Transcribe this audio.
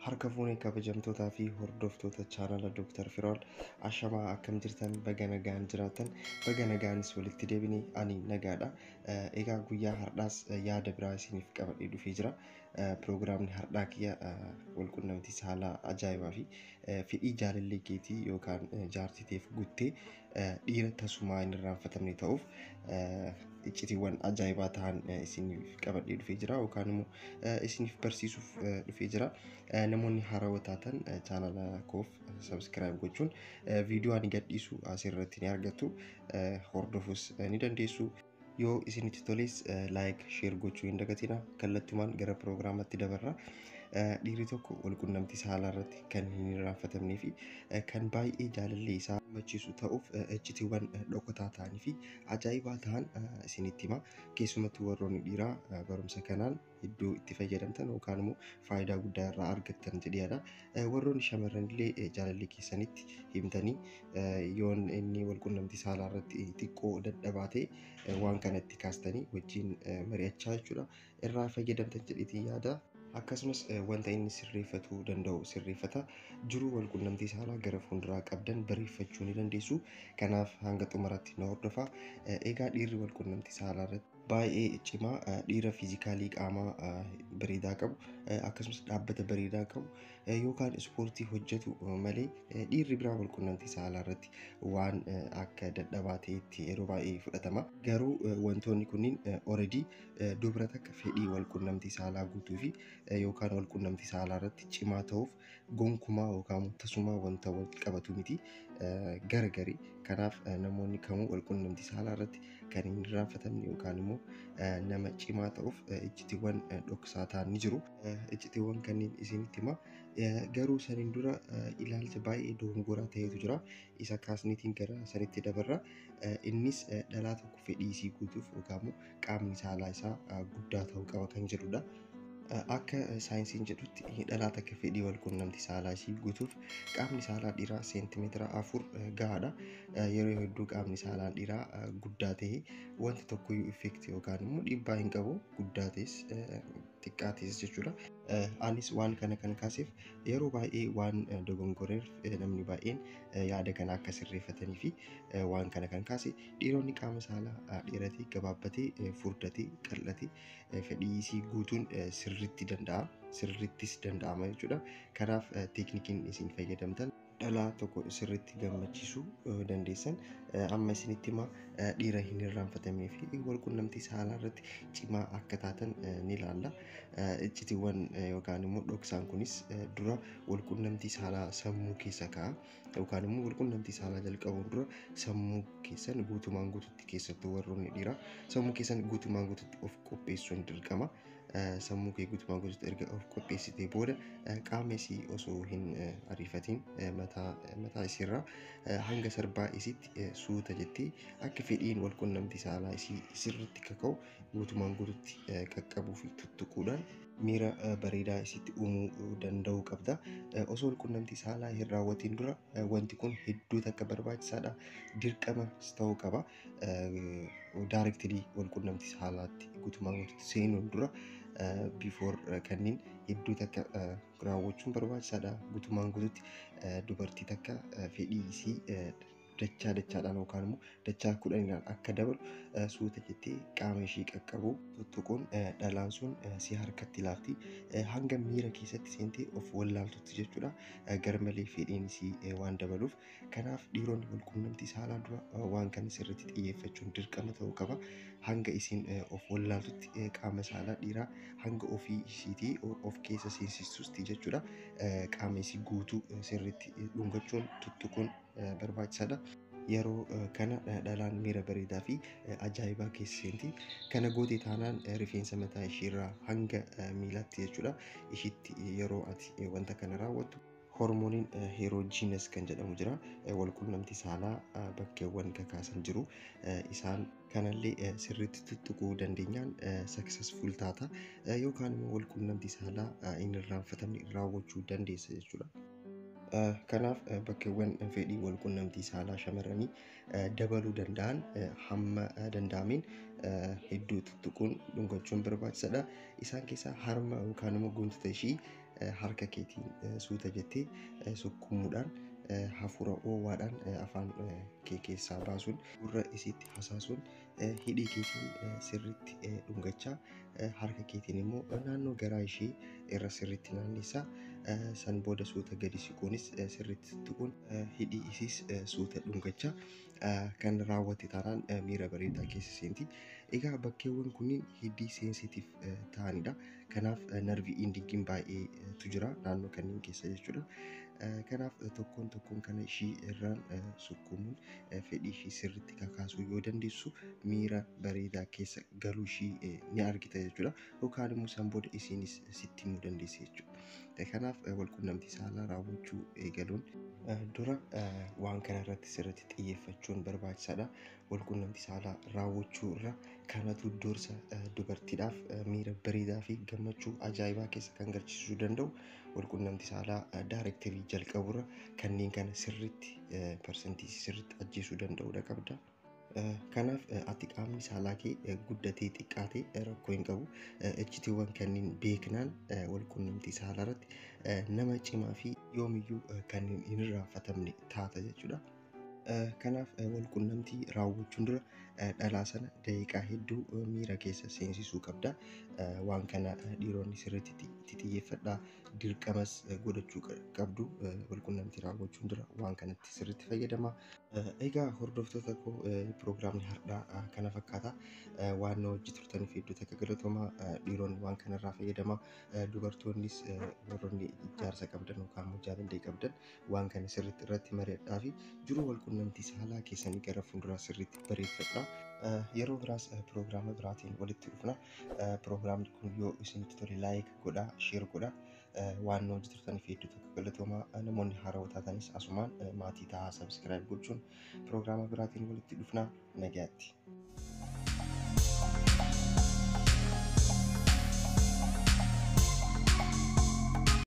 Harka fuunee kabajamtootaa fi hordoftoota chaanala Dr. Firaa'ol Ashamaa, akkam jirtan? Baga nagaan jiraattan, baga nagaanis walitti deebinee. Ani nagaadha. Egaa guyyaa har'aas yaada biraa isiniif qabadhee dhufee jira. Piroogiraamni har'aa kiyya walqunnamtii saalaa ajaa'ibaa fi fedhii jaalallee keetii yookaan jaartiteef guttee dhiira tasumaa hin irraanfatamne ta'uuf iccitiiwwan ajaa'ibaa ta'an isiniif qabadhee dhufee jira yookaan immoo isiniif barsiisuuf dhufee jira. Namoonni haarawaa taatan chaanala koof subscribe gochuun viidiyoo ani gadhiisu asirratti ni argattu, hordofus ni dandeessu. Yoo isinitti toles like, share gochuu hin dagatina. Kallattumaan gara piroogiraamatti dabarra. Dhiirri tokko walqunnamtii saalaa irratti kan hin irraanfatamnee fi kan baay'ee jaalallee isaa gammachiisu ta'uuf iccitiiwwan dhokataa ta'anii fi ajaa'ibaa ta'an isinitti hima. Keessumattuu warroonni dhiiraa barumsa kanaan iddoo itti fayyadamtan yookaan immoo faayidaa guddaa irraa argattan jedheedha. Warroonni shamarran illee jaalallee keessanitti himtanii yoo inni walqunnamtii saalaa irratti xiqqoo dadhabaa ta'e waan kana itti kaastanii wajjin mari'achaa jechuudha. Irraa fayyadamtan jedheetiin yaada. Akkasumas wanta inni sirreeffatuu danda'u sirreeffata. Jiruu walqunnamtii saalaa gara fuulduraa qabdan bareeffachuu ni dandeessu. Kanaaf hanga xumuraatti na hordofaa. Egaa dhiirri walqunnamtii saalaa irratti baay'ee cimaa dhiira fiizikaalii qaamaa bareedaa qabu, akkasumas dhaabbata bareedaa qabu yookaan ispoortii hojjetu malee dhiirri biraa walqunnamtii saalaa irratti waan akka dadhabaa ta'etti yeroo baay'ee fudhatama. Garuu wantoonni kunniin already dubra takka fedhii walqunnamtii saalaa guutuu fi yookaan walqunnamtii saalaa irratti cimaa ta'uuf gonkumaa yookaan tasumaa wanta wal qabatu miti, garagari. Kanaaf namoonni kamuu walqunnamtii saalaa irratti kan hin irraanfatamne yookaan immoo nama cimaa ta'uuf iccitiiwwan dhoksaa ta'an ni jiru. Iccitiiwwan kanneen isinitti hima. Garuu saniin dura ilaalcha baay'ee dogongoraa ta'etu jira. Isa kaasniitiin gara sanitti dabarra. Innis dhalaa tokko fedhii isii guutuuf yookaan immoo qaamni saalaa isaa guddaa ta'uu qaba kan jedhudha. Akka saayinsiin jedhutti dhalaa takka fedhii walqunnamtii saalaa isii guutuuf qaamni saalaa dhiiraa seentimeetira 4 gahaadha. Yeroo hedduu qaamni saalaa dhiiraa guddaa ta'e wanta tokkoyyuu effect yookaan immoo dhiibbaa hin qabu, guddaa ta'es xiqqaa ta'es jechuudha. Anis waan kana kan kaaseef yeroo baay'ee waan dogongoreef namni baay'een yaada kana akka sirreeffatanii fi waan kana kan kaase, dhiironni qaama saalaa dheeratee, gabaabbatee, furdatee, qal'atee fedhii isii guutuun sirriitti danda'a. Sirriittis danda'ama jechuudha. Kanaaf teeknikiin isin fayyadamtan dhalaa tokko sirriitti gammachiisuu dandeessan amma isinitti himaa, dhiira hin irraanfatamnee fi walqunnamtii saalaa irratti cimaa akka taatan ni ilaalla. Iccitiiwwan yookaan immoo dhoksaan kunis dura walqunnamtii saalaa sammuu keessa kaa'a yookaan immoo walqunnamtii saalaa jalqabuun dura sammuu keessan guutumaan guututti, keessattuu warroonni dhiiraa, sammuu keessan guutumaan guututti of qopheessuun dirqama. Sammuu kee guutumaan guututti erga of qopheessitee booda qaama isii osoo hin ariifatiin mataa mataa isiirraa hanga sarbaa isiitti suuta jettee akka fedhiin walqunnamtii saalaa isii sirriitti kaka'u guutumaan guututti qaqqabuu fi tuttuquudhaan miira bareedaa isitti uumuu danda'uu qabda. Osoo walqunnamtii saalaa hin raawwatiin dura wanti kun hedduu takka barbaachisaadha. Dirqamas ta'uu qaba. Directly walqunnamtii saalaatti guutumaan guututti seenuun dura before kanneen hedduu takka raawwachuun barbaachisaadha. Guutumaan guututti dubartii takka fedhii isii dachaa dachaadhaan yookaan immoo dachaa kudhaniidhaan akka dabalu suuta jettee qaama ishii qaqqabu tuttuquun dhalaan sun si harkatti laafti. Hanga miira keessatti seentee of wallaaltutti jechuudha. Garmalee fedhiin isii waan dabaluuf. Kanaaf dhiironni walqunnamtii saalaa dura waan kana sirriitti xiyyeeffachuun dirqama ta'uu qaba. Hanga isiin of wallaaltutti qaama saalaa dhiiraa hanga ofii isiitii of keessa seensistutti jechuudha. Qaama isii guutuu sirriitti dhungachuun tuttuquun barbaachisaadha. Yeroo kana dhalaan miira bareedaa fi ajaa'ibaa keessa seenti. Kana gootee taanaan rifeensa mataa ishiirraa hanga miilaatti jechuudha. Ishiitti yeroo ati wanta kana raawwattu hormooniin erogenous kan jedhamu jira. Walqunnamtii saalaa bakkeewwan kakaasan jiru. Isaan kanallee sirriitti tuttuquu dandeenyaan successful taata yookaan immoo walqunnamtii saalaa hin irraanfatamne raawwachuu dandeessa jechuudha. Kanaaf bakkeewwan fedhii walqunnamtii saalaa shamarranii dabaluu danda'an hamma danda'ameen hedduu tuttuquun dhungachuun barbaachisaadha. Isaan keessaa harma yookaan immoo guntuta ishii Harka keetiin suuta jettee sukkuumuudhaan, hafuura oowwaadhaan afaan kee keessaa baasuun, gurra isiitti hasaasuun, hidhii keetiin sirriitti dhungachaa, harka keetiin immoo naannoo garaa ishee irra sirriitti naannessaa, san booda suuta gadi siquunis sirriitti tuquun, hidhii isiis suuta dhungachaa kan raawwatte taanaan miira bareedaa keessa seenti. Egaa bakkeewwan kunniin hiddii seensitiif ta'anidha. Kanaaf narvii endingiin baay'eetu jira naannoo kanneen keessa jechuudha. Kanaaf tokkoon tokkoon kana ishii irraan sukkuumuun fedhii ishii sirriitti kakaasuu yoo dandeessu, miira bareedaa keessa galuu ishii ni argita jechuudha. Yookaan immoo san booda isiinis sitti himuu dandeessi jechuudha. Kanaaf walqunnamtii saalaa raawwachuu eegaluun dura waan kana irratti sirriitti xiyyeeffachuun barbaachisaadha. Walqunnamtii saalaa raawwachuu irra kanatu dursa dubartiidhaaf miira bareedaa fi gammachuu ajaa'ibaa keessa kan galchisuu danda'u. Walqunnamtii saalaa daayirektirii jalqaburra kanneen kana sirriitti parsantii sirriitti ajjeesuu danda'uudha qabda. Kanaaf ati qaamni saalaa kee guddatee xiqqaatee rakkoo hin qabu. Iccitiiwwan kanneen beeknaan walqunnamtii saalaa irratti nama cimaa fi yoomiyyuu kan hin irraanfatamne taata jechuudha. Kanaaf walqunnamtii raawwachuun dura dhalaa sana daqiiqaa hedduu miira keessa seensisuu qabda. Waan kana dhiironni sirriitti itti xiyyeeffadhaa. Dirqamas godhachuu qabdu, walqunnamtii raawwachuun dura waan kanatti sirriitti fayyadama. Egaa hordoftoota koo, piroogiraamni har'aa kana fakkaata. Waan na wajji turtaniif hedduu takka galatoomaa. Dhiironni waan kanarraa fayyadama. Dubartoonnis warroonni jaarsa qabdan yookaan immoo jaalallee qabdan waan kana sirriitti irratti mari'adhaa fi jiruu walqunnamtii saalaa keessanii gara fuulduraa sirriitti bareeffadhaa. Yeroo biraas piroogiraama biraatiin walitti dhufna. Piroogiraamni kun yoo isinitti tole like godhaa, share godhaa. Waan na wajji turtaniif hedduu tokko galatoomaa. Namoonni haarawaa taatanis asumaan maatii ta'aa, subscribe gochuun. Piroogiraama biraatiin walitti dhufna. Nagaatti.